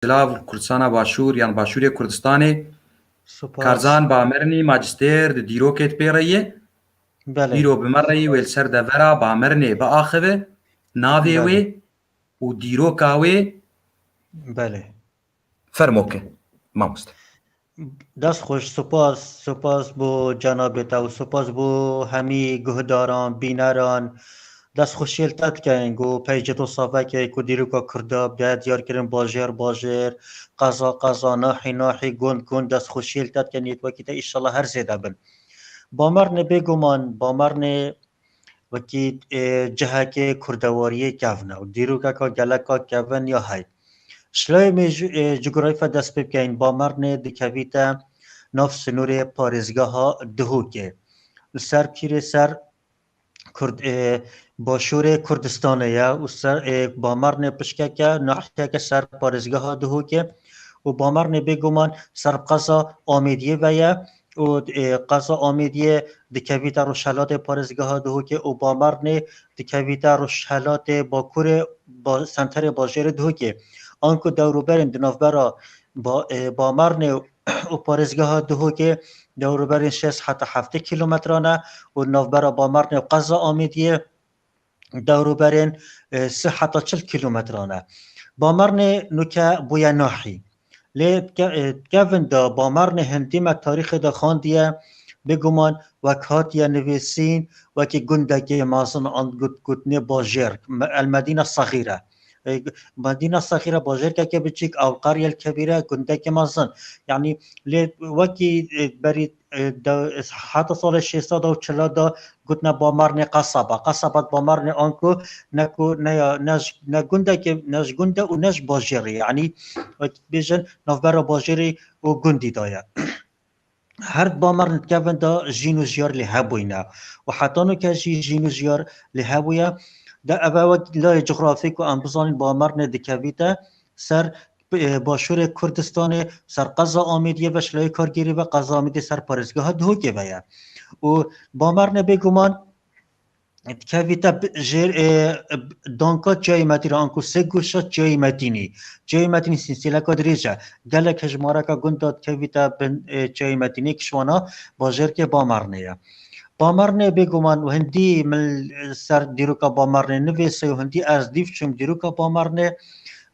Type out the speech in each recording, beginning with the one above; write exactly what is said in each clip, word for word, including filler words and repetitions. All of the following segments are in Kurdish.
Silav Kurdistana Başûr yan Başûrê Kurdistanê. Spas. Karzan Bamernî majistêr di dîrokê di pê re ye. Belê. Îro bi me re yî wê li ser devera Bamernê biaxive, navê Belê. wê û dîroka wê. Belê. Fermo ke, mamoste. Dest xweş, spas, spas bo cenabê te û spas bo hemî guhdaran, bîneran. Dest xweşiyê li te dikeyin ku peycê to save ke ku dîroka Kurda be diyar kirin bajêr bajêr, qeza qeza, nahî nahî, gund gund, dest xweşiyê li te dikeyin yê wekî te îşallah her zêde bin. Bamernê bêguman, Bamernê wekî, e, cihekê kurdewariyê kevn e û dîrokeka geleka kevn ya hey. Şilayê me ji, e, cografya dest pê bikeyin, Bamernê dikevîte nav sînorê parêzgeha Duhokê. Li ser pîrê ser Kurd-, e, başûrê Kurdistanê ye û ser, e, Bamernê pişkeke, nahiyeke ser parêzgeha Duhokê û Bamernê bêguman ser qeza Amêdiyê ve ye û, e, qeza Amêdiyê dikevîte rojhelatê parêzgeha Duhokê û Bamernê dikevîte rojhelatê bakurê ba-, senterê bajêrê Duhokê. Anku dewrûberên di navbera ba-, e, Bamernê û parêzgeha Duhokê dewrûberên şêst heta heftê kîlometran e û navbera Bamernê û qeza Amêdiyê dewrûberên, e, sî heta çil kîlometran e. Bamernê nuke bûye nahî. Lê ke-, e, kevin de Bamernê hindî me tarîxê de xandiye, bêguman wek hatiye nivîsîn, wekî gundekê mezin an got-, gotinê bajêr, me-, El Medîne Sexîre. E, Medîne Sexîre bajêrkeke biçîk, ew Qeryel Kebîre gundekê mezin. Yanî lê wekî, e, berî e, de, heta salê şêst sed û çil de gotine Bamernê qesaba. Qesaba Bamernê anku ne ku ne ya, ne ji, ne gundekê, ne ji gund e û ne ji bajêrê. Yanî wek bêjin navbera bajêrê û gundî de ye. Her di Bamernê dikevin de jîn û jiyar lê hebûyne. Û heta nuke jî jîn û jiyar lê hebûye. De ev e wek layê cografî ku em bizanîn Bamernê dikevîte ser e, başûrê Kurdistanê, ser qeza Amêdiyê ve, şilayê kargêrî ve, qeza Amêdiyê ser parêzgeha Duhokê ve ye. Û Bamernê bêguman dikevîte bi-, jêr, e, danka Çiyayê Metînî, anku sê goşa Çiyayê Metînî. Çiyayê Metînî sîlsîleka dirêj e. Gelek hejmareka gund de dikevîte bin, e, Çiyayê Metînî, kişwana bajêrkê Bamernê ye. Bamernê bêguman û hindî min ser dîroka Bamernê nivîsî û hindî ez dîv çûm dîroka Bamernê.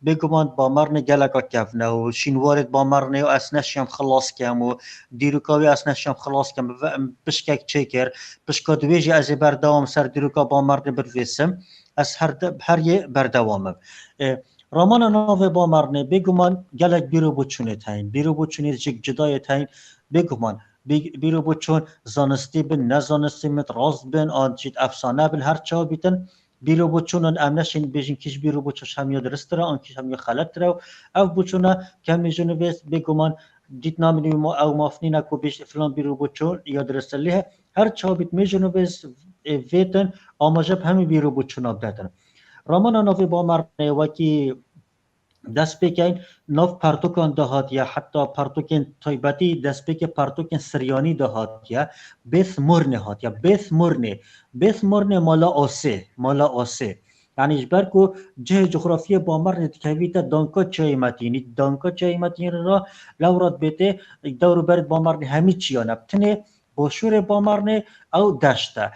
Bêguman Bamernê geleka kevn e û şînwarê Bamernê û ez neşiyam xilas kem û dîroka wê ez neşiyam xilas kem. Ve-, pişkek çêkir, pişka di wê jî ez ê berdewam ser dîroka Bamernê binivîsim. Ez her de-, her yê berdewam im. E, Ramana navê Bamernê bêguman gelek bîr û boçûnê teyîn. Bîr û boçûnê jî cida yê teyîn. Bêguman bî-, bîr û boçûn zanistî bin, ne zanistî bin, rast bin, an jî efsane bin, her çawa bîtin, bîr û boçûn in, em neşên bêjin kîj bîr û boçûn ji hemiya diristtir e, an kîj hemiya xelettir e. Ev boçûna kemî ji nivês bêguman dît namîn wî ma-, ew maf nîne ku bêj filan bîr û boçûn ya dirist e. Lê her çawa bît mêj û nivês, e, vêtin, amaje bi hemî bîr û boçûna bidetin. Ramana navê Bamernê wekî dest pê keyin, nav pertokan de hatiye, heta pertokên taybetî, destpêkê pertokên Siryanî de hatiye, Bêth Murnê hatiye, Bêth Murnê, Bêth Murnê mala Asê, mala Asê. Yanî ji ber ku cihê cografiyê Bamernê dikevîte danka Çiyayê Metînî, danka Çiyayê Metînî re lewra dibêtê dewr û berê Bamernê hemî çiyan e. Tinê başûrê Bamernê ew deşt e.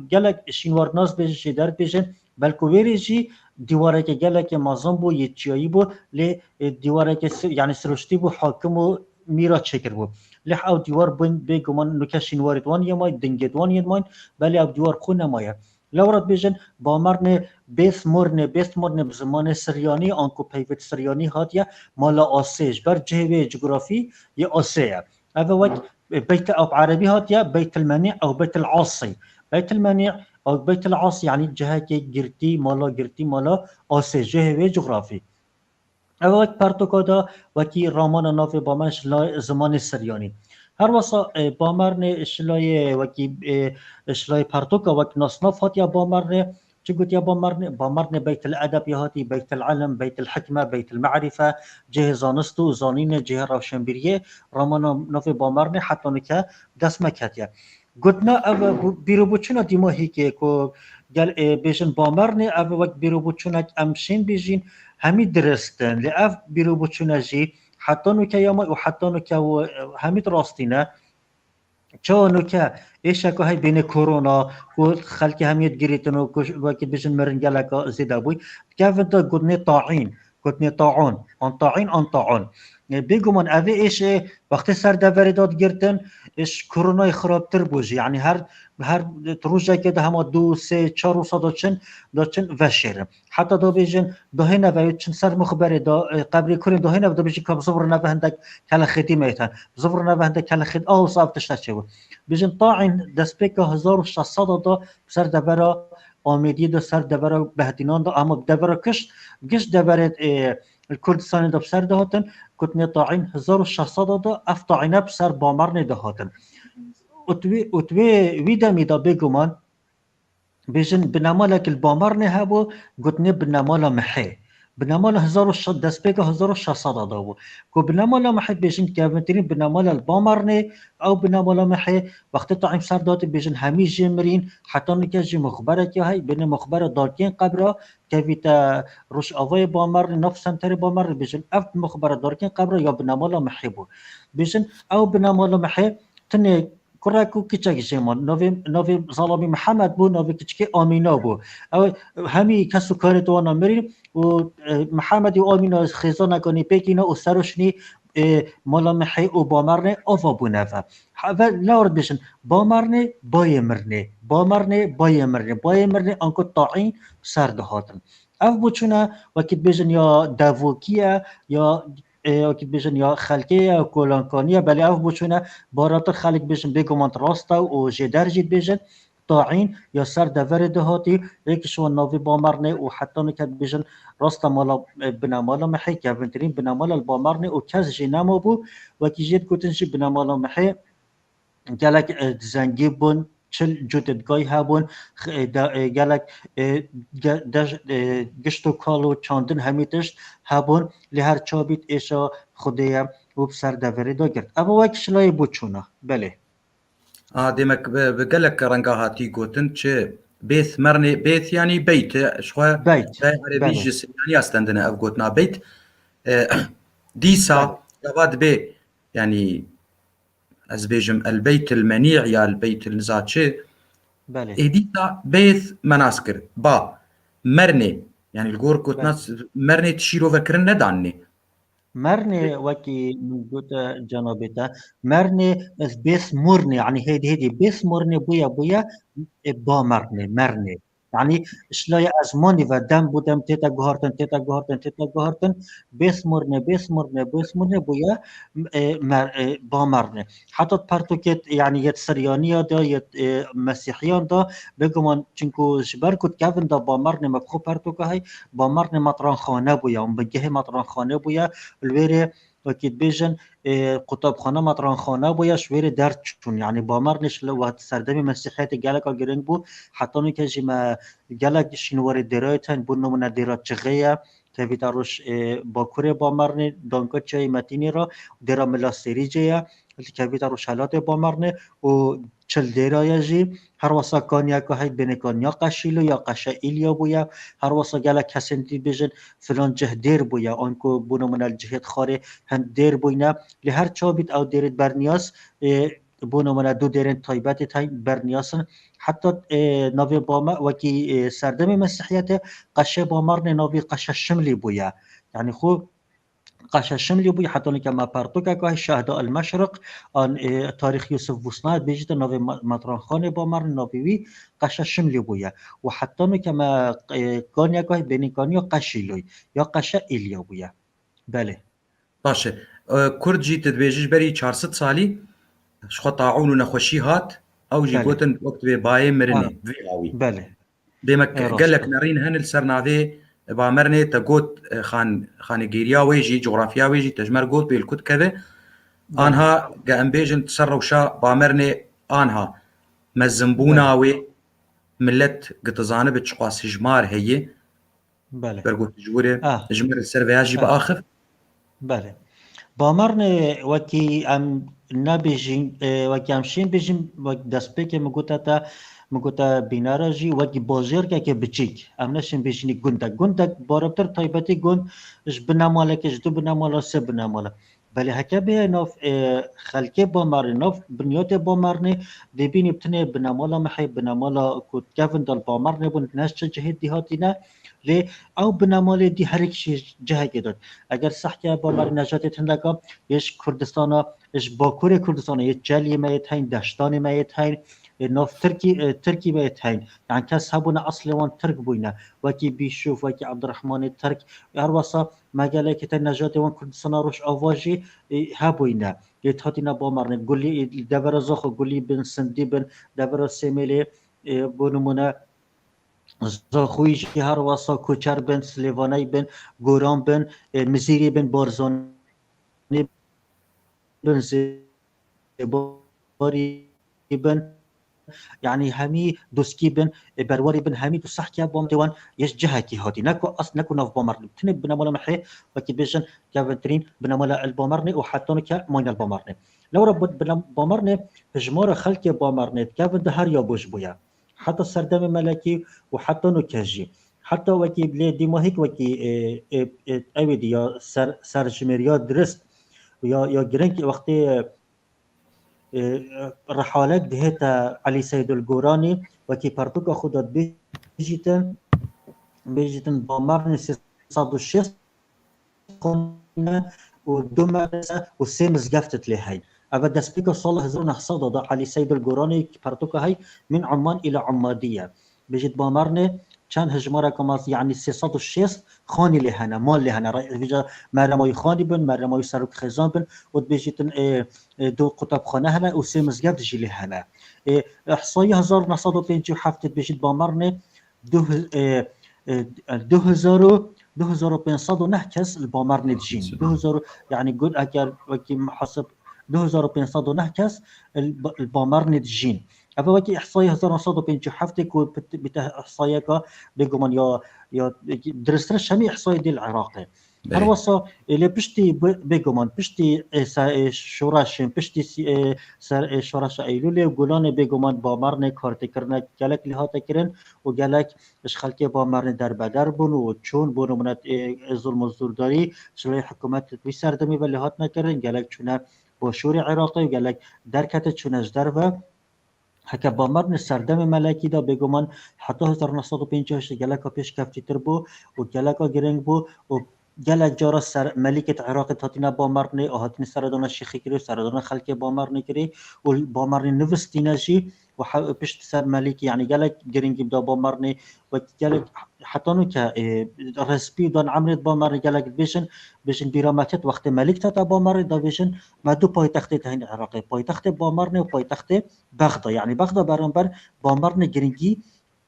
Gelek şînwarnas bêjin, şêder bêjin, belku wêrê jî dîwareke gelekê mezin bû, yê çiyayî bû, lê, e, dîwareke si-, yanî siruştî bû, hakim û mîra çêkiribû. Lê ew dîwar bin bêguman nuke şînwarê di wan yê mayî, dingê di wan yê mayîn, belê ew dîwar xwe nemaye. Lewra dibêjin, Bamernê Bêth Murnê, Bêth Murnê bi zimanê Siryanî, anku peyvêt Siryanî hatiye, mala Asê, ji ber cihê wê cografî yê Asê ye. Ev e wek Beyt, ew bi erebî hatiye, Beytilmenî ew Beytil Asî. Beytilmenî ew Beytil Asî, yanî cihekê girtî, mala girtî, mala Asê, cihê wê cografî. Ev wek pertoka da wekî ramana navê Bamern ji lay zimanê Siryanî. Her wesa, e, Bamernê ji layê wekî, e, ji layê pertoka wek nasnav hatiye Bamernê. Çi gotiye Bamernê? Bamernê Beytil Edeb ya hatî, Beytil Ilm, Beytil Hikme, Beytil Me'rife, cihê zanist û zanînê, cihê rewşenbîriyê, ramana navê Bamernê heta nike dest me ketiye. Gotina ev bî-, bîroboçûna dîmahîkê ku gel, ê, bêjin Bamernê, ev wek bîroboçûnek em şên bêjîn, hemî dirist in. Lê ev bîr û boçûne jî heta nûke ya me û heta nûke û, e, hemî rastî ne. Çawa nûke êşeka hey bêne korona, ku xelkê hemiyê digirîtin û ku wekî bijin mirin geleka zêde bûy, dikevin de gotinê taîn, gotinê taûn, an taîn, an taûn. E, bêguman evê êşê wextê ser deverê de digirtin, êş koronayê xirabtir bû jî. Yanî her, her rojekê de hema du, sê, çar wisa da çin, da çin veşêrin. Heta da bêjin, dahêne ve çin ser mixberê da, e, qebrê kurê dahêne ve da bêjin ka bi zivr neve hindek kelexêtî meyte. Bi zivr neve hindek kelexêt, a wisa ev tişta çêbû. Bêjin taîn destpêka hezar û şeş sed da da ser devera Amêdiyê de, ser devera Behdînan de, ama devera kişt, giş deverê, e, Kurdistanê de bi ser de hatin, gotinê taîn hezar û şeş sed da da ev taîne bi ser Bamernê de hatin. Û tu wê, û tu wê, wî demî de bêguman, bêjin binemalek li Bamernê hebû, gotinê binemala Mihê. Binemala hezar û şeş, destpêka hezar û şeş sed da bû. Ku binemala Mihê bêjin kevntirîn binemala li Bamernê, ew binemala Mihê, wextê taîn ser datê bêjin hemî jê mirîn, heta nûke jî muxberekî hey, bêne muxbera darkên qebra, kevîte Rojavayê Bamernê, nav senterê Bamernê, bêjin ev muxbera darkên qebra ya binemala Mihê bû. Bêjin ew binemala Mihê tinê kurek û kiçek jê man. Navê, navê zalamî Mihemed bû, navê kiçikê Amîna bû. Ew hemî kes û karê di wana mirî û, e, Mihemedî û Amîna xêzaneka nîpêkî ne û seroşnî, e, mala Mihê û Bamernê ava bûne ve. Heve lawr bêjin, Bamernê bayê mirnê, Bamernê bayê mirnê, bayê mirnê anku taîn ser dihatin. Ev boçûne wekî dibêjin ya devokî ye, ya, e, wekî dibêjin ya xelkê ye, ya kolankanî ye, belê ev boçûne baratir xelk bêjin bêguman rast e û jêder jî dibêjin. Taîn ya ser deverê dihatî, êk ji wan navê Bamernê û heta nûke dibêjin rasta mala, e, binemala Mihê, kevintirîn binemala li Bamernê û kes jê nemabû, wekî jê digotin jî binemala Mihê gelek, e, zengî bûn, çil cotê digay hebûn, x-, e, de, e, gelek, e, ge-, dej-, e, gişt û kal û çandin hemî tişt hebûn, lê her çabît êşa Xwedê ye û bi ser deverê de girt. Ev wek şilayê boçûna, belê. A, demek bi, bi gelek renga hatî gotin, çi bêth mernê, bêth yanî beyt, e, ji xwe Beyt, te erebî belê. Ji Siryanî astendine ev gotina beyt. E, dîsa Belê. Gava dibê, yanî ez bêjim el beyt el menî ya el beyt el niza çi. Belê. Ê dîsa bêth me nas kir. Ba, mernê, yanî li gor gotina Belê. Mernê ti şîrovekirin nedanî. Mernê wekî min gote cenabê te, mernê, e, bês murnê, yanî hêdî hêdî bês murnê bûye bûye, e, ba mernê, mernê. Yanî şilayê ezmanî ve dem bû dem tête guhartin, tête guhartin, tête guhartin, bês murnê, bês murnê, bês murnê bûye, e, mer-, e, ba mernê. Heta pertûkê, yanî yê Siryaniya de, yê, e, Mesîhiyan de, bêguman, çinku ji ber ku dikevin de ba mernê me bi xwe pertûka hey, ba mernê metranxane bûye, û bingehê metranxane bûye, li wêrê wekî dibêjin, e, qutabxane metranxane bûye, ji wêrê derçûn. Yanî ba mernê ji li wextê serdemê Mesîhiyetê geleka giring bû, heta nûke jî me gelek şînwarê dêrayê tên, bo nimûne dêra Çixê ye, kevîte roj, e, bakurê ba mernê, danka Çiyayê Metînê re, dêra Mila Sêrîcê ye, li kevîte rojhelatê ba mernê û çil dêra ye jî. Her wesa kaniyeka hey bêne kaniya Qeşîlo ya Qeşe Îlya bûye. Her wesa gelek kesên dî bêjin filan cih dêr bûye. Anku bo nimûne li cihê Xarê hin dêr bûyne. Lê her çabît ew dêrê berniyas, e, bo nimûne du dêrên taybetê tay berniyas in. Heta, e, navê ba me wekî, e, serdemê Mesîhiyetê Qeşê ba mernê navê Qeşe Şimlî bûye. Yanî xwe Qeşe Şimlî bûyî, heta nûke me pertûkek wahî Şehda el Meşriq an, e, Tarîx Yûsif Vûsnayê dibêjîte navê ma-, Matranxanê Bamernê, navê wî Qeşe Şimlî bûye. Û heta nûke me, e, kaniyek wahî bênî kaniya Qeşîloy ya Qeşe Îlya bûye. Belê. Baş e. E, Kurd jî tu dibêjî ji berî çar sed salî ji xwe taûn û nexweşî hat, ew jî Belê. Gotin wek tu vê bayê mirinê, Ha. Vî awî. Belê. Demek E, rast gelek e. Nerîn hene li ser navê Bamernê te got, e, xan-, xanegêriya wê jî, cografya wê jî, te ji me re got bê li ku dikeve. Belê. Anha ge em bêjin ser rewşa Bamernê anha mezinbûna Belê. Wê millet gi tu zanibe çiqas hijmar heye. Belê. Ber got ji were, Ah. Ji me re ser veya jî Ah. Biaxif. Belê. Bamarnê wekî em nebêjîn, e, wekî em şên bêjin, wek destpêkê min gote te, min gote bînera jî wekî bajêrkeke biçîk. Em neşên bêjînî gundek. Gundek bareptir taybetî gund ji binemaleke, ji du binemala, sê binemala. Belê heke bê nav, e, xelkê Bamarnê, nav binyatê Bamarnê, dê bînî bi tinê binemala Mihê, binemala ku kevin dal Bamarnê bûn, ne ji çi cihê dî hatîne, lê ew binemalê dî her yek jî cihekê dot. Eger sehke Bamarnê nejatê hindeka, yê ji Kurdistana, ji Bakurê Kurdistana, yê Çeliyê me yê teyn, Deştanê me yê teyn, yê nav Tirkî, e, Tirkî me yê teyn. Yani kes hebûne eslê wan Tirk bûyne. Wekî Bîşûf, wekî Ebdirehmanê Tirk, her wesa me gelekê te nejatê wan Kurdistana Rojava jî, e, hebûyne. Yê hatîne Bamarnê, Gulî, e, devera Zaxo, Gulî bin, Sindî bin, devera Sêmêlê, e, bo nimûne, Zaxoyî jî her wesa koçer bin, Silêvaney bin, Goran bin, e, Mizîrî bin, Barzanî bin, Zêbarî bin, yani hemî Doskî bin, e, Berwarî bin, hemî tu sehke Bamarnê wan yê ji cihekî hatî. Ne ku as, ne ku nav Bamarnê. Tinê binemala Mihê, wekî bêjin, kevintirîn binemala el Bamarnê û heta nûke mayne el Bamarnê. Lewra bi-, bine-, Bamarnê, hijmara xelkê Bamarnê dikevin di her ya bû ji bûye. Heta serdemê Melekî û heta nûke jî. Heta wekî lê dîmahîk wekî, e, e, e, ew ê dî ya ser, serjimêriya dirist ya, ya giring wextê, e, e, rihalek dihête Elî Seydul Goranî wekî pertûka xwe de dibêjîtin, bêjîtin Bamarnê sê sed û şêst xanî û du medrese û sê mizgeft lê heyn. Ev e destpêka sala hezar û neh sed de Elî Seydul Goranî pertûka hey Min Umman îla Ummadiye. Bêjît Bamarnê çend hijmareka maz, yani sê sed û şêst xanî lê hene, mal lê hene. Re-, vîca Merremayî xanî bin, Merremayî serok xêzan bin û dibêjîtin, e, e, du qutabxane hene û sê mizgeft jî lê hene. E, ihsayî hezar neh sed û pêncî û heft dibêjît Bamarnê du, e, e, du hezar û, du hezar û pênc sed û neh kes li Bamarnê dijîn. Du hezar, yani got eger wekî muhasib, du hezar û pênc sed û neh kes li, li Bamarnê dijîn. Ev wekî ihsayê hezar neh sed û pêncî û heftê ku bit-, bite ihsayeka bêguman ya, ya diristtir hemî ihsayê dê li Iraqê. Her Belê. wesa, e, lê piştî bi-, bêguman, piştî, e, se-, e, şoreşên, piştî sî-, e, ser, e, şoreşa Eylûlê û Gulanê bêguman Bamarnê kartêkirine gelek lê hate kirin û gelek ji xelkê Bamarnê derbeder bûn û çûn, bo nimûne, e, zulm û zordarî ji lê hikûmet wî serdemê ve lê hatine kirin, gelek çûne başûrê Iraqê û gelek derkete çûne ji derve. Heke Bamarnê serdemê Melekî de bêguman heta hezar neh sed û pêncî û heşt geleka pêşkeftîtir bû û geleka giring bû û gelek cara ser melîkêt Iraqê hatine Bamarnê û hatine seredana şêxî kirî û seredana xelkê Bamarnê kirî û Bamarnê nivistîne jî û he-, pişt ser melîkî, yani gelek giringî bida Bamarnê, wekî gelek heta nûke, e, respî dan emrê Bamarnê gelek dibêjin, bêjin bîra me ket wextê melîk hate Bamarnê da bêjin me du paytextê te hîn Iraqê, paytextê Bamarnê û paytextê Bexda, yani Bexda beramber Bamarnê giringî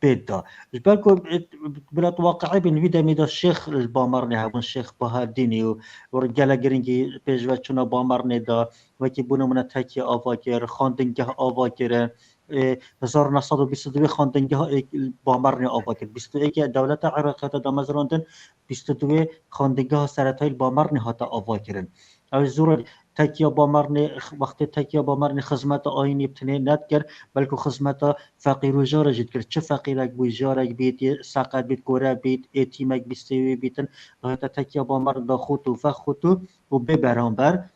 pê da. Ji ber ku, e, bila tu waqiî bin, vî demê de şêx li Bamarnê hebûn, Şêx Bahadînî û, û gelek giringî pêşve çûna Bamarnê da, wekî bo nimûne tekiye ava kir, xandingeh ava kirin, e, hezar neh sed û bîst û du xandingeh, e, Bamarnê ava kir. Bîst û yekê dewleta Iraqê hate damezrandin, bîst û du xandingeha seretayî li Bamarnê hate ava kirin. Ew zor tekiya Bamarnê, wextê tekiya Bamarnê xizmeta ayînî bi tinê nedikir, belku xizmeta feqîr û jara jî dikir. Çi feqîrek bû, jarek bît, yê seqet bît, kore bît, êtîmek bît, sêwî bîtin, dihête tekiya Bamarnê daxût û vexût û, û bê beramber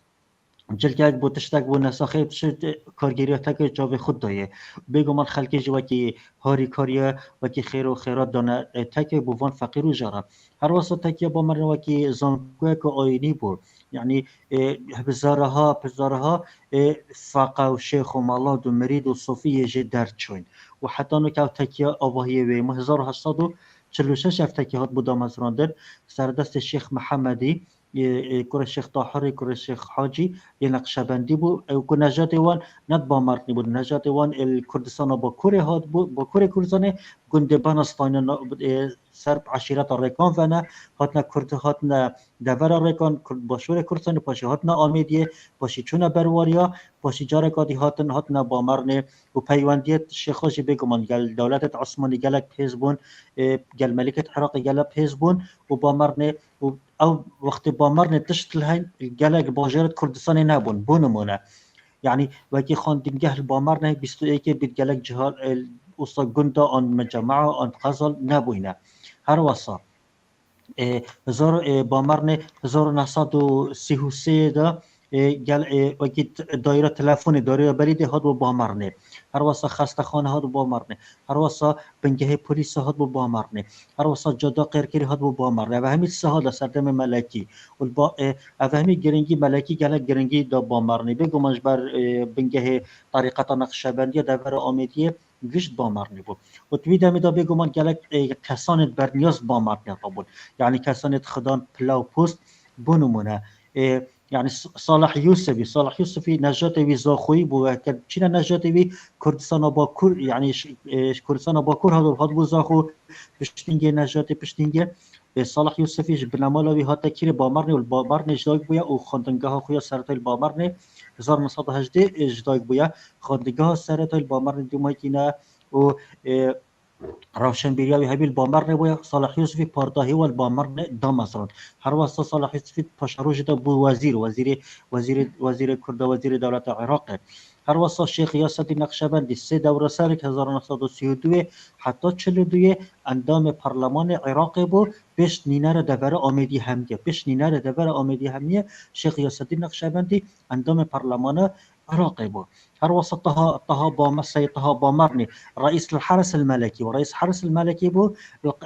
cilkek bû, tiştek bû, nesaxê tişt kargêriya tekê çavê xwe dayê. Bêguman xelkê jî wekî harîkariye, wekî xêr û xêrat dane, e, tekê bo van feqîr û jara. Her wesa tekiya Bamarnê wekî zankoyeke ayînî bû. Yani, e, bi zariha, bi zariha, e, feqe û şêx û melat û mirîd û sofî yê jê derçûn. Û heta nûke ev tekiya avahiyê wê. Min hezar û heşt sed û çil û şeş ev tekiya hat bû damezrandin. Ser destê Şêx Mihemedî, e, e, kurê Şêx Tahirê, kurê Şêx Hacî yê Neqşebendî bû. E, ku nejatê wan ne di Bamarnê bû, nejatê wan, e, li Kurdistana Bakurê hat bû, Bakurê Kurdistanê gundê Benestayne na-, e, ser eşîreta Rêkan ve ne, hatine Kurd, hatine devera Rêkan, Kurd, başûrê Kurdistanê, paşê hatine Amêdiyê, paşî çûne Berwariya, paşî careka dî hatin, hatine Bamarnê û peywendiyê Şêxa jî bêguman gel dewletê Osmanî gelek pêz bûn, e, gel melîkê Iraqê gelek pêz bûn û Bamarnê û Ew wextê Bamernê tişt li heyn gelek bajarê Kurdistanê nebûn. Bû nimûne. Yanî wekî xwendingeh li Bamernê bîst û êkê bît gelek cihar, e, usa gunda an mecemea an qezal nebûyne. Her wesa, e, hezar, e, Bamernê hezar û neh sed û sî û sê de, e, gel, e, wekî t-, daîra telefonê, daîra berîdê hat bo Bamernê. Her wesa xestexane hat bo Bamernê. Her wesa bingehê polîsa hat bo Bamernê. Her wesa cada qêrkirî hat bo Bamernê. Ev hemî siha de serdemê Melekî. Û li ba-, e, ev hemî giringî Melekî gelek giringî da Bamernê. Bêguman ji ber, e, bingehê terîqeta Neqşebendiyê devera Amêdiyê gişt Bamernê bû. Û di wî demî de bêguman gelek, e, kesanê berniyaz Bamernê rabûn. Yanî kesanê xidan pila û post, bo nimûne, e, yanî S-, Salih Yûsifî, Salih Yûsifî nejatê wî Zaxoyî bû, heke çîne nejatê wî Kurdistana Bakur, yanî ş-, e, Kurdistana Bakur hat, hat bû Zaxo, piştîngê nejatê piştîngê. E, Salih Yûsifî ji binemala wî hate kîrê Bamernê û li Bamernê ji dayik bûye û xwendingeha xwe ya seretayî li Bamernê hezar neh sed û hejdê, e, ji dayik bûye. Xwendingeha seretayî li Bamernê dûma kîne û, e, rewşenbîriya wî hebî li Bamernê bûye. Salih Yûsifî pardahî we li Bamernê damezrand. Her wesa Salih Yûsifî paşerojê de bû wezîr, wezîrê, wezîrê, wezîrê Kurda, wezîrê dewleta Iraqê. Her wesa Şêx Yasedîn Neqşebendî sê dewre serek hezar neh sed û sî û duyê heta çil û duyê endamê parlemanê Iraqê bû, pişt nînere devera Amêdî hemiye. Pişt nînere devera Amêdî hemiye Şêx Yasedîn Neqşebendî endamê parlemana Iraqê bû. Her wesa Taha, Taha Bame-, Seyîd Taha Bamernî, Reîs el Heres el Melekî bû. Reîs Heres el Melekî bû,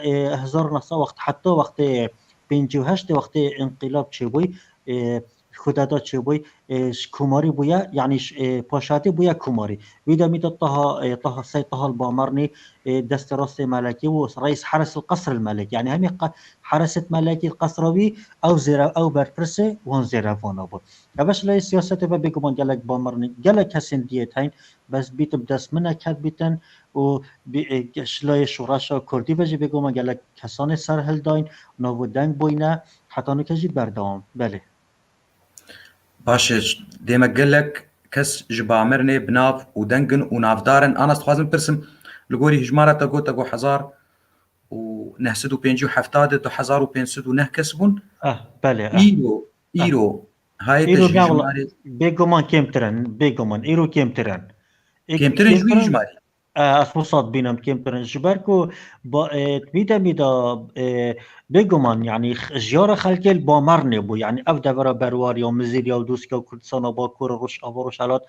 e, hezar neh sed wext, heta wextê pêncî û heştê wextê înqîlab çêbûy, e, kudeta çêbûy, e, ji komarî bûye, yanî ji, e, paşatî bûye komarî. Wî demî de Taha, e, Taha, Seyîd Taha el Bamernî, e, destê rastê Melekî û Reîs Heres el Qesr el Melekî. Yanî hemî qe-, Heresêt Melekî, qesra wî, ew zêre-, ew berpirsê wan zêrevana bû. Ev ji layê siyasetê ve bêguman gelek Bamernî, gelek kesên diyê teyn, bes bîtim dest min neket bîtin û bi, e, ji layê şoreşa Kurdî ve jî bêguman gelek kesanê serhildayîn, nav û deng bûyne, heta nûke jî berdewam. Belê. Baş e, dê me gelek kes ji Bamernê bi nav û deng in û navdar in. Ana, dixwazim pirsim, li gorî hijmara te got, te got hezar û neh sed û pêncî û heft de du hezar û pênc sed û neh kes bûn. Ah, belê, ah. Îro, Ah. îro, hayê te Îro ji ne wala, hijmarê bêguman kêmtir in, bêguman, îro kêmtir in. Ê, Kêmtir in ji wî kêmtir in? hijmarê? E, ez wisa dibînim kêmtir in. Ji ber ku ba, e, di vî demî de, e, bêguman, yanî x-, jiyara xelkê li Bamernê bû. Yanî ev devera Berwariya, Mizîriya û Dûskiya û Kurdistana Bakur, Roj-, Ava Rojhelat,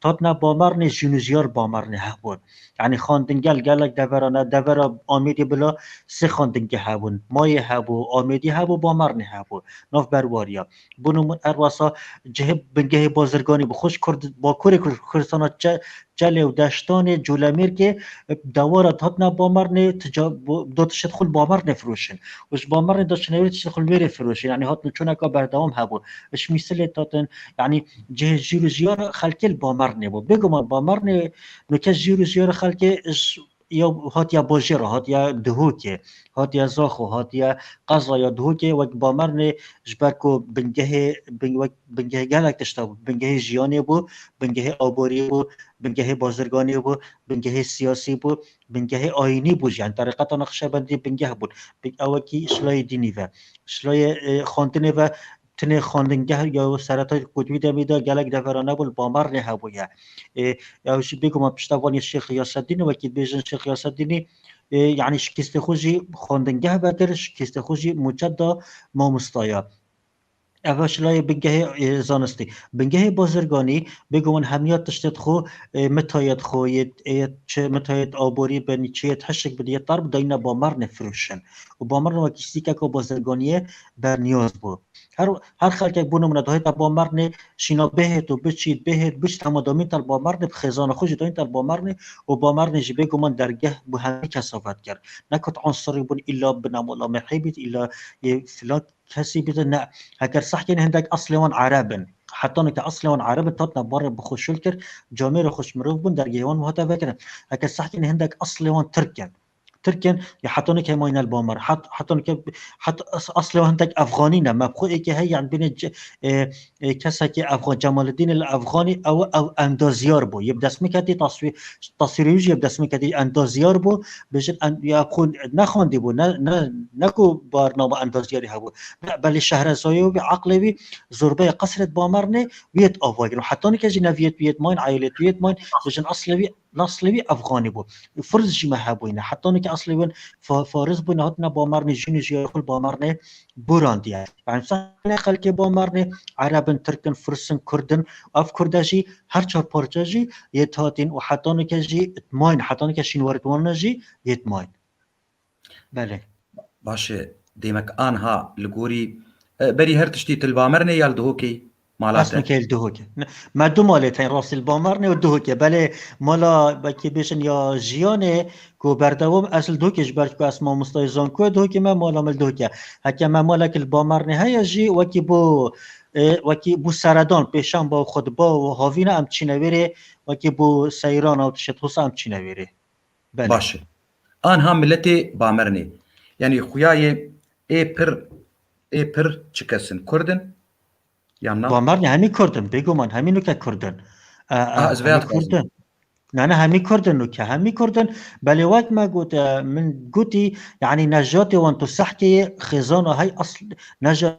hatine Bamernê, jîn û jiyar Bamernê hebûn. Yanî xwendingeh li gelek devera ne, devera Amêdî bila sê xwendingeh hebûn. Mayê hebû, Amêdî hebû, Bamernê hebû. Nav Berwariya. Bo nimûne her wesa cihê bingehê bazirganî bû. Xweş Kurd-, Bakurê Kur-, Kurdistana çe-, Çelê û Deştanê, Colemêrgê, dewara hatine Bamernê, tica-, bo-, da tiştê xwe li Bamernê firoşin. Û ji Bamernê da çinewê tiştê xwe li wêrê firoşin. Yanî hatin çûneka berdewam hebû. Ji Mîsilê hatin, yanî cihê jîr û jiyara xelkê li Bamernê bû. Bêguman Bamernê nûke jîr û jiyara xelkê ji ya hatiye bajêra, hatiye Duhokê, hatiye Zaxo, hatiye qezaya Duhokê, wek Bamernê ji ber ku bingehê, bin-, wek bingehê gelek tişta bû, bingehê jiyanê bû, bingehê aboriyê bû, bingehê bazirganiyê bû, bingehê siyasî bû, bingehê ayînî bû jî. Yanî terîqeta Neqşebendî bingeh bûn. Bi-, ew wekî şilayê dînî ve, şilayê, e, xwendinê ve, tinê xwendingeh ya sereta ku di wî demî de gelek devera nebû, li Bamernê hebûye. E, ew jî bêguman piştevaniyê Şêx Yasedînê, wekî dibêjin Şêx Yasedînî, e, yanî şikestê xwe jî xwendingeh vekir, şikestê xwe jî mûçet da mamostaya. Ev e şilayê bingehê, e, zanistî. Bingehê bazirganî, bêguman hemiya tiştê xwe, e, mitayet xwe, yê, yê çi mitayet aborî bin, çi yê hişk bin, yê tar bin, dayîne Bamernê firoşin. Û Bamernê wekî stîkeka bazirganiyê berniyaz bû. Her, her xelkek bo nimûne dahête Bamernê şîna bihêt û biçît, bihêt, biçît hema damîn te li Bamernê, bi xêzana xwe jî dayîn te li Bamernê û Bamernê jî bêguman dergeh bû hemî kesa vedkir. Ne ku tu ensirî bûn îlla binemala Mehê bît, îlla yê filan kesî bît, ne. Heker sehkên hindek eslê wan Ereb in. Heta nûke eslê wan Ereb in, hatine barê bi xwe şûl kir, camêrê xwe ji mirov bûn, dergehê wan hate vekirin. Heker sehkên hindek eslê wan Tirk in. Tirk in, ya heta nike mayne li Bamar. Het-, heta nike, het-, es-, eslê wan hindek Efxanî ne. Me bi xwe êkê heye, yani bîne ce-, e, e, kesekî Efxan, Cemalidîn el Efxanî, ew, ew endazyar bû. Yê bi dest min ketî taswî-, taswîrê wî jî yê bi dest min ketî endazyar bû. Bêjin en-, ya xwe nexwendî bû, ne, ne, ne ku barnama endazyarî hebû. Be-, belê Şehrezoyê wî, eqlê wî, zorbeyê qesrê Bamarnê, wî yê ava kirin. Heta nike jî neviyet wî yê mayîn, eyaliyet wî yê mayîn, bêjin eslê wî, neslê wî Efxanî bû. Furs jî me hebûyne. Heta nike eslê wî fa-, Faris bûyne, hatine Bamarnê, jîn û jiyarê xwe li Bamarnê borandiye. Yani, sen xelkê Bamarnê, Ereb in, Tirk in, Furs in, Kurd in, ev Kurda jî her çar parça jî yê hatîn û heta nike jî yê mayîn, heta nike şînwarê wan jî yê mayîn. Belê. Baş e, demek anha li gorî, e, berî her tiştî tu li Bamernê ya li Duhokê mala te? Aslında li Duhokê. Ne, me du malê tên rastî li Bamernê û Duhokê. Belê mala, belkî bêjin ya jiyanê ku berdewam ez li Duhokê ji ber ku ez mamostayê zankoyê Duhokê me, mala min li Duhokê. Heke me malek li Bamernê heye jî wekî bo, e, wekî bo seredan, pêşan bo xutba û havîna em çîne vêrê, wekî bo seyran û tişet hosa em çîne vêrê. Belê. Baş e. Anha miletê Bamernê. Yani xuya yê ê pir, ê pir çi kes in? Kurd in? Yan na? Bamernê hemî Kurd in, bêguman hemî nuke Kurd in. E, e, Ah, ez vêya hemî dixwazim. Kurd in. Ne, ne, hemî Kurd in nuke, hemî Kurd in. Belê wek me got, e, min gotî, yani nejatê wan tu sehkê yê xêzana hey asl-, neja-,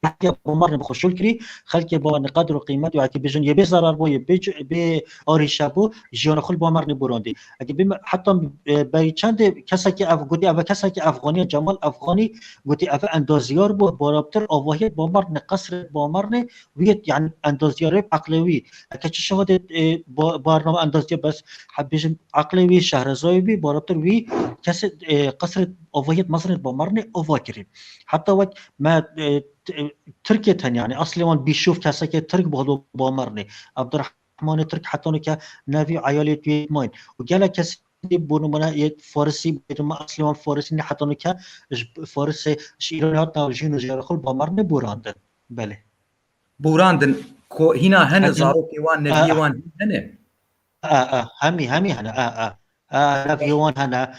Heke Bamarnê bi xwe şûl kirî, xelkê Bamarnê qedr û qîmet û, heke bêjin, yê bê zerar bû, yê bê c-, bê arîşe bû, jiyana xwe li Bamarnê borandî. Heke bê me-, heta, e, berî çendê kesekî ev gotî, ev kesekî Efxanî ye, Cemal Efxanî gotî, ev endazyar bû, barabtir avahiyê Bamarnê, qesrê Bamarnê, wî yê, yani endazyarê eqlê wî. Heke çi şehadê, e, ba-, barnama endazyar bes, heb bêjin eqlê wî, Şehrezoyê wî, barabtir wî kesê, e, qesrê avahiyê mezin Bamarnê ava kirî. Heta wek me, e, t-, e, Tirkê tenya, yani aslê wan bîşûf kesekê Tirk bû, hado Bamernê. Abdurrahmanê Tirk heta nike nevî eyalê tu yê mayîn. Û gelek kesê bû nimûne yê Farisî, bêjin me aslê wan Farisî ne, heta nike ji Farisê, ji Îranê hatin û jîn û jiyarê xwe li Bamernê borandin. Belê. Borandin, ku hîna hene, Heta zarokê wan, neviyê a, wan hîn hene? A, a, hemî, hemî hene, a, a. A, neviyê wan hene.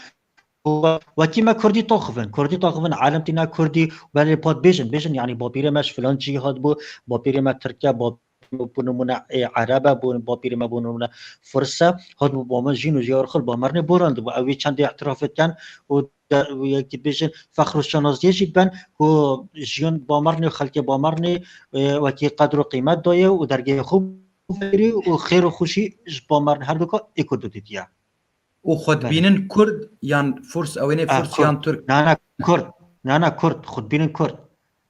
Û wekî me Kurdî taxivin, Kurdî taxivin, alem tîna Kurdî, belê pat bêjin, bêjin, yani bapîrê me ji filan cihê hatibû, bapîrê me Tirk e, bap-, bi nimûne, ê, Ereb e, bû, bapîrê me bû nimûne Firs e, hatibû ba me jîn û jiyar xwe li Bamernê borandibû. Ew wî çendê îtiraf dikin û de-, û yekî bêjin fexr û şanaziyê jî diben ku jiyan Bamernê û xelkê Bamernê, ê, wekî qedr û qîmet daye û dergehê xwe vêrî û xêr û xweşî ji Bamernê her duka ê Kurd dîtiye. Û xwe Belê. dibînin Kurd yan Furs, ew ê ne A, Furs Kurd. yan Tirk? Na, na, Kurd. Na, na, Kurd. Xwe dibînin Kurd.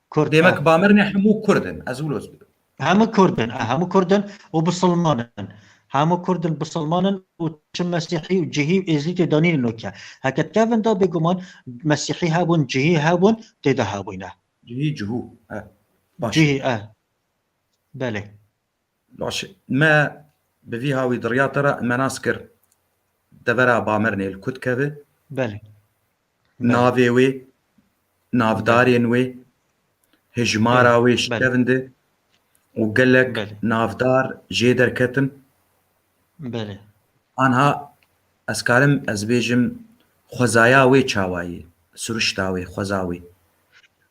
Kurd, Demek a. Bamernê hemû Kurd in. Ez wilo ez bidim. Hemû Kurd in, a, hemû Kurd in û bisilman in. Hemû Kurd in, bisilman in û çi Mesîhî û Cihî û Êzidî tê de nînin weke. Heke kevin de bêguman Mesîhî hebûn, Cihî hebûn, tê de hebûne. Cihî, Cihû. E, baş. Cihî, e. Belê. Baş. Me bi vî hawî di riya te re me nas kir devera Bamernê li ku dikeve. Belê. Belê. Navê wê, navdarên wê, hejmara Belê. wê ji Belê. kevin de û gelek Belê. navdar jê derketin. Belê. Anha ez karim ez bêjim xwezaya wê çawa ye, siruşta wê, xweza wê.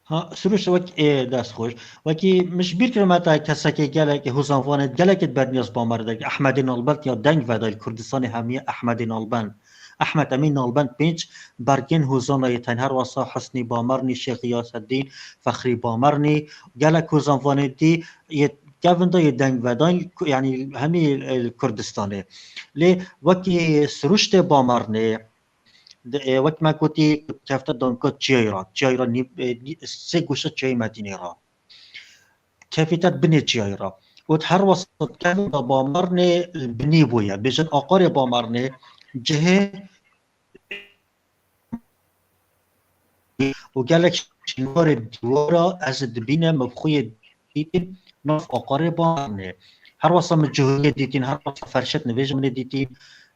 Ha, siruşta wek ê dest xweş. Wekî min ji bîr kir me te kesekê gelek hozanvanê gelekê berniya ji Bamernê derkir. Ehmedê Nalbent ya deng veda li Kurdistanê hemiye Ehmedê Nalbent. Ehmed Emîn Nalbent pênc bergên hozana yê tên her wesa Husnî Bamernî, Şêx Giyaseddîn, Fexrî Bamernî, gelek hozanvanê dî yê kevin de yê deng vedan, yanî hemî, e, Kurdistanê. Lê wekî siruştê Bamernê, di, e, wek me gotî, kefte danka çiyayê re. Çiyayê re nî-, e, nî-, sê goşa çiyayê Medînê re. Kefîte binê çiyayê re. Û her wesa kevin de Bamernê binî bûye. Bêjin aqarê Bamernê cihê û gelek şînwarê dîwara ez dibîne, min bi xwe yê dîtin nav aqarê Bamernê. Her wesa min cihûyê dîtin, her wesa ferşet nivêj min ê dîtin,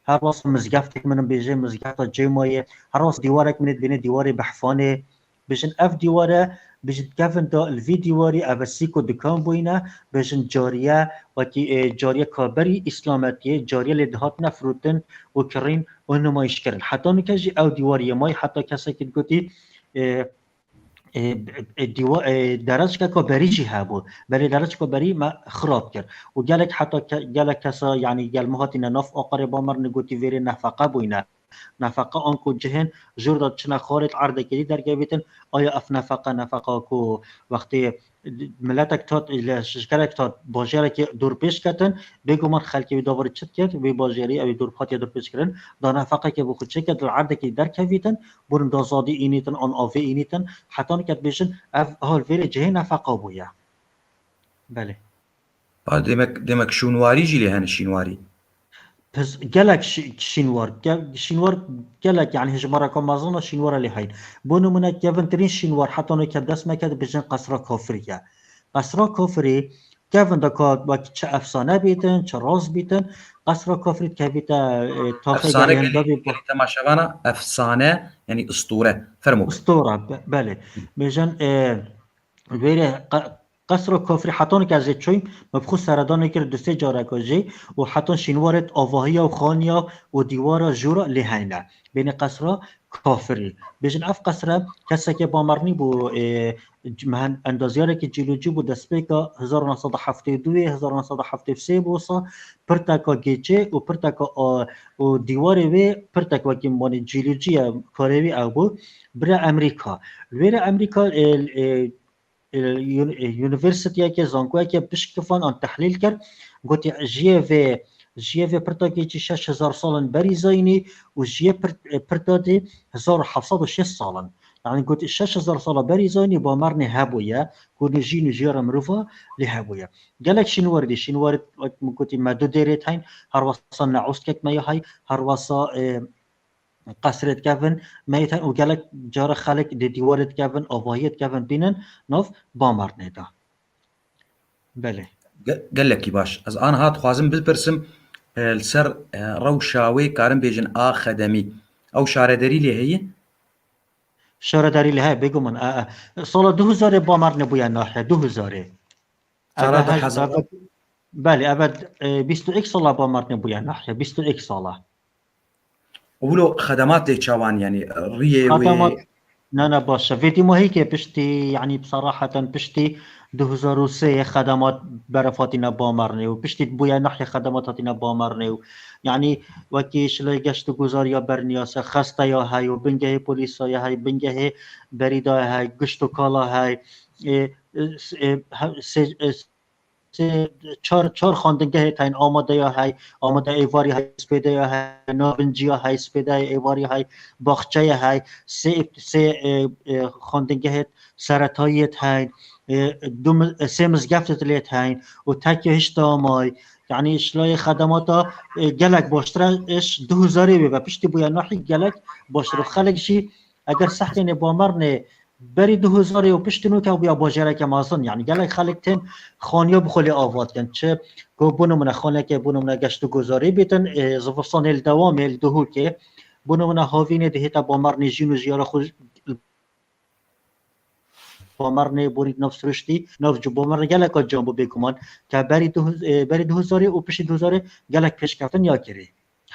her wesa mizgeftek min bêjê mizgefta Cêmayê, her wesa dîwarek min ê dibîne dîwarê Behfanê. Bêjin ev dîwar e, bêjin kevin da li vî dîwarî ev e sîko dikan bûyne, bêjin cariye, wekî, e, cariye ka berî îslametiyê, cariye lê dihatine firotin û kirîn û nimayîş kirin. Heta nûke jî ew dîwarî yê mayî, heta kesekî digotî, e, e, e, dîwa-, e, dereçkeka berî jî hebû. Belê dereçka berî me xirab kir. Û gelek heta ke-, gelek kesa, yanî gel me hatîne nav Aqarê Bamernê gotî vêrê nefeqe bûyne. Nefeqe anku cihên jûr de çine xwarê di erdekê dî derkevîtin. Aya ev nefeqe, nefeqa ku wextê miletek tat, li şişkerek tat, bajarekê dûrpêç ketin, bêguman xelkê wî davarî çi dikir, wî bajarî ew ê dûr hatiye dûrpêç kirin, da nefeqeke bi xwe çêke, di erdekê derkevîtin, bûrin da zadî înîtin, an avê înîtin, heta nûke dibêjin, ev hal vêrê cihê nefeqa bûye. Belê. Ha, demek, demek şûnwarî jî lê hene, şînwarî. Piz-, gelek şî-, şînwar, ge-, şînwar gelek, yani hejmareka mezin a şînwara lê heyn. Bo nimûne kevintirîn şînwar heta nûke dest me kir dibêjin Qesra Kafirî ye. Qesra Kafirî kevin de ka wek çi efsane bîtin, çi rast bîtin, Qesra Kafirî dikevîte, e, taxê Efsane gelên gelî, bavê gelî temaşevana, efsane, yani istore. Fermo. Istora, be-, belê. Bêjin, e, Wêrê qe-, Qesra Kafirî heta nûke ez ê çûyim, me bi xwe seredanê kir du sê careka jî û heta şînwarê avahiya û xaniya û dîwara jûra lê heyne. Bênê Qesra Kafirî. Bêjin ev qesre kesekê Bamernî bû, ê, c-, mehen-, endazyarekî cîlocî bû, destpêka hezar û neh sed û heftê û du, hezar û neh sed û heftê û sê bû wisa, pirteka gêçê û pirteka a-, û dîwarê wê pirtek wekî manî cîlocî ye, karê wî ew bû, bire Emerîka. Li wêrê Emerîka, ê, ê, e, un-, e, unîversîteyeke, zankoyeke pişt kifan an tehlîl kir. Gotî, jiyê vê, jiyê vê pirtakê jî şeş hezar sal in berî zayînî û jiyê pir-, e, pirtatê hezar û heft sed û şêst sal in. Yani gotî, şeş hezar sala berî zayînî Bamernê hebûye, ku nê jîn û jiyara mirova lê hebûye. Gelek şînwarî dî, şînwarî, wek min gotî, me du dêrê heyn, her wesa neûskek me ya hey, her wesa, e, qesrê dikevin, meyît heyn û gelek cara xelk di dîwarê dikevin, avahiyê dikevin bînin nav Bamernê de. Belê. Ge-, gelekî baş. Ez aniha dixwazim bipirsim, e, li ser, e, rewşa wê karin bêjin a xedemî. Ew şaredarî lê heye? Şaredarî lê heye, bêguman. E, e. Sala du hezarê Bamernê bûye nahiye, du hezarê. Sala Eve du hezar. Eve, belê, eve, e, bîst û yek sala Bamernê bûye nahiye, bîst û yek sala. Û wilo xedemat lê çawan, yani, riyê wê? Xedemat, ne, ne, baş e. Vê dîmahîkê piştî, yani, bi seraheten piştî du hezar û sê ye xedemat beref hatine Bamernê û piştî bûye nahiye xedemat hatine Bamernê û, yani, wekî şilê geşt û guzariya berniyase, xesteya hey û bingehê polîsa ya hey, bingehê berîda ya hey, gişt û kala hey, e, e, s-, e, he-, sê-, e, sê, çar, çar xwendingehê teyn, amadeya hey, amade êvarî hey, spêdeya hey, navinciya hey, spêdeya êvarî hey, baxçeya hey, sê, sê, e, e, xwendingehê seretayiyê teyn, e, du mi-, e, sê mizgeftê lê teyn û tekê hişta may. Yani şilayê xedemata, e, gelek baştir e, iş du hezarê wê ve piştî bûye nahî gelek baştir û xelek jî eger sehtênê Bamernê berî du hezarê û piştî nûke bûya bajareke mezin. Yani gelek xelk tên xaniya bi xwe lê ava dikin. Çi ku bo nimûne xaneke, bo nimûne geşt û guzarî bîtin, e, zivistanê li dewamê li Duhokê, bo nimûne havînê dihête Bamernê jîn û jiyara xwe Bamernê borî nav siriştî, nav cû Bamernê geleka can bû bêguman. Ke berî du, e, berî du hezarê û piştî du hezarê gelek pêşkeftin ya kirî.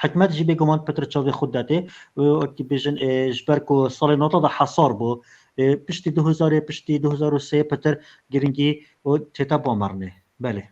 Hikmet jî bêguman pitir çavê xwe detê. Û wekî bêjin, e, ji ber ku salê nota de hesar bû, e, piştî du hezarê, piştî du hezar û sê pitir giringî û tête Bamernê. Belê.